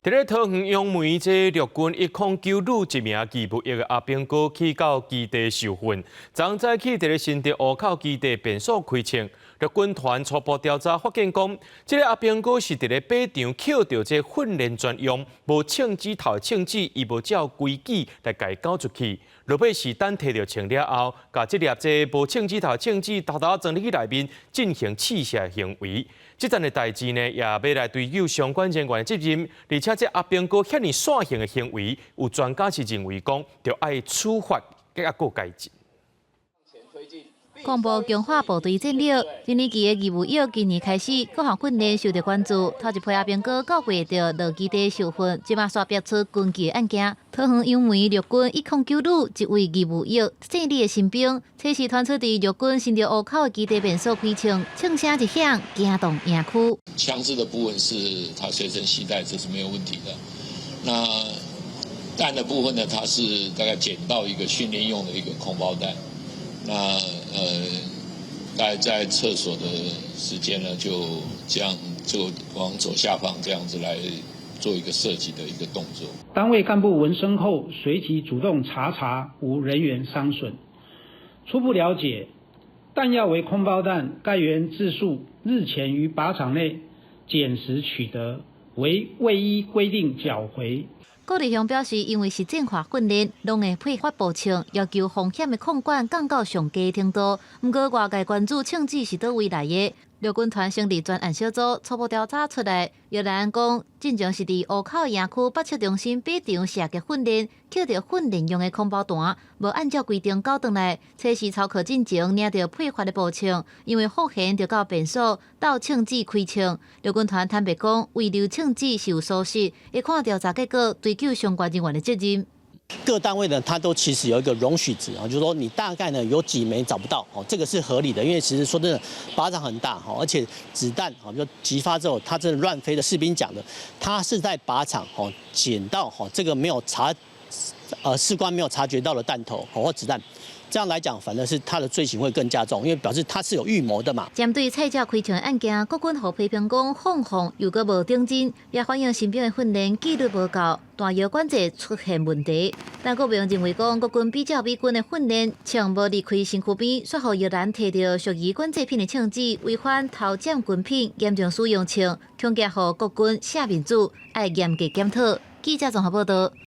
佇咧桃園楊梅，這陸軍109旅一名義務役的阿兵哥去到基地受訓，昨早起佇咧新竹湖口基地便所開槍。陸軍團初步調查發現講，這个阿兵哥是佇咧靶場抾著這訓練專用無槍支頭的槍支，伊無照規矩來共伊繳出去。落尾是等提著槍了後，共這粒這無槍支頭的槍支偷偷裝入去內面進行試射行為。這層的代誌呢，也欲來追究相關人員的責任。而且這阿兵哥遐爾散行的行為，有專家是認為講，著愛處罰，閣猶閣改進。國防部強化部隊戰力，一年級的義務役今年開始各項訓練受到關注。頭一批阿兵哥九月就落基地受訓，這馬煞爆出軍紀案件。桃園楊梅陸軍109旅一位義務役姓李的新兵，測試傳出佇陸軍新竹湖口的基地便所開槍，槍聲一響，驚動營區。槍支的部分是他隨身攜帶，這是沒有問題的。那彈的部分呢？他是大概撿到一個訓練用的一個空包彈。那大概在廁所的時間呢，就這樣就往左下方這樣子來做一個射擊的一個動作。單位幹部聞聲後，隨即主動查查無人員傷損。初步了解，彈藥為空包彈，該員自述日前於靶場內撿拾取得，為未依規定繳回。郭立雄表示，因為實戰化訓練，攏會配發步槍，要求風險的控管降到上低程度。毋過外界關注槍支是佗位來的。陸軍團成立專案小組初步調查出來，葉蘭講，進前是佇湖口營區北測中心靶場射擊訓練，抾著訓練用的空包彈，無按照規定繳轉來，測試操課進前領著配發的步槍，因為賦閒就到便所鬥槍支開槍。陸軍團坦白講，遺留槍支是有疏失，會看調查結果追究相關人員的責任。各單位呢，它都其實有一個容許值啊，就是說你大概呢有幾枚找不到哦，這個是合理的，因為其實說真的，靶場很大哈，而且子彈哦就擊發之後，它真的亂飛的。士兵講的，他是在靶場哦撿到哈這個沒有查，士官沒有察覺到的彈頭或子彈。這樣來講，反而是他的罪行會更加重，因為表示他是有預謀的嘛。針對蔡照開槍案件，國軍予批評講放放又閣無認真，也反映新兵的訓練紀律無夠，彈藥管制出現問題。但國民認為講，國軍比照美軍的訓練，槍無離開身軀邊，煞予葉蘭提著屬於管制品的槍支，違反偷佔軍品，嚴重使用槍，恐驚予國軍下面子，愛嚴格檢討。記者綜合報道。